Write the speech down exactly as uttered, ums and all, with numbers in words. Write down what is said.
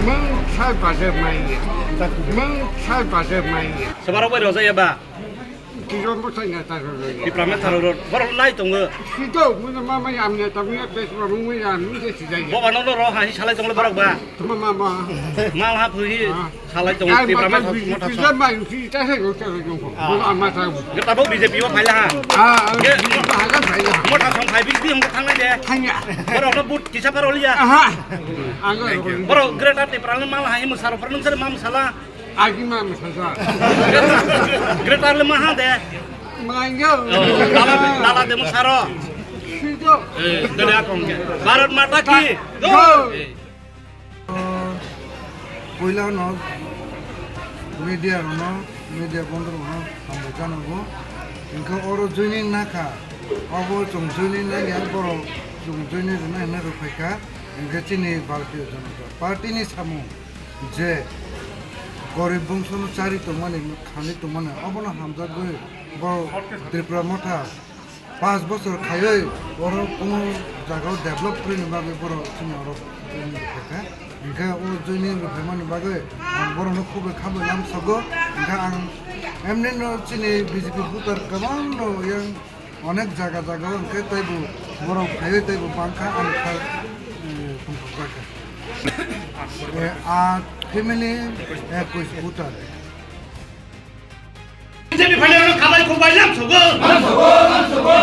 Mung sai bajar maya. Mung sai bajar maya. Sebarok bai rojak ya ba? Kiro mo sai na ta ro ro. Tipra me tharo ro. Borok lai tongo. Sito, mo ma ma ya amne ta mo ya bes ro mo ya mo de si jai. Bo ba no ro ha hi salai tongo borok ba. Tuma ma ma. Mal ha phu hi. Ah. Salai tongo, Ai, Tipra mata mai bisi motha bisi song. Mai bisi ta se go ta go. Ah. Bo ama ta. Ge tabuk B J P o phaila ha. Ah, ah, Ge bisi ta ha ga phaila. Motha song phai bisi hong thang de. Thangya. Borok no but kisa pharo liya. Aha. Ang go. Borok Greater Tipra le mal ha hi musaro phar nung sar mam sala. Agi mam sala. Greater le ma ha de. Mango. Oh, dala dala de musaro. Sido. Eh, dale akong ke. Bharat Mata ki. Go. Eh. Puila no media rokno, media bondhu rokno hambai janago. Hingke oro joining nakha, obo chwng joining nangya, borok chwng joining rwna hinwi rwphaikha. Hingke chini Bharatiya Janata Party ni samung je gorib bongsono chari tongmani, khani tongmani, obono hamjagwi borok Tripura Motha Panch bochor khaiwi oro kunu jaga o develop khwlaini bagwi borok chini oro joining rwkha. Hinkhe o joining rwkhaimani bagwi ang borokno khubui khambai lamsogo. Hinkhe ang emnino chini B J P voter kwbangno yang onek jaga jaga o hinkhe teibo borok phaiwi teibo bangkha ani kha, eh, tongthokjakha. Eh, aa family ekush voter. B J P phainai rok khabai khok bai lam sogo. Lam sogo, lam sogo.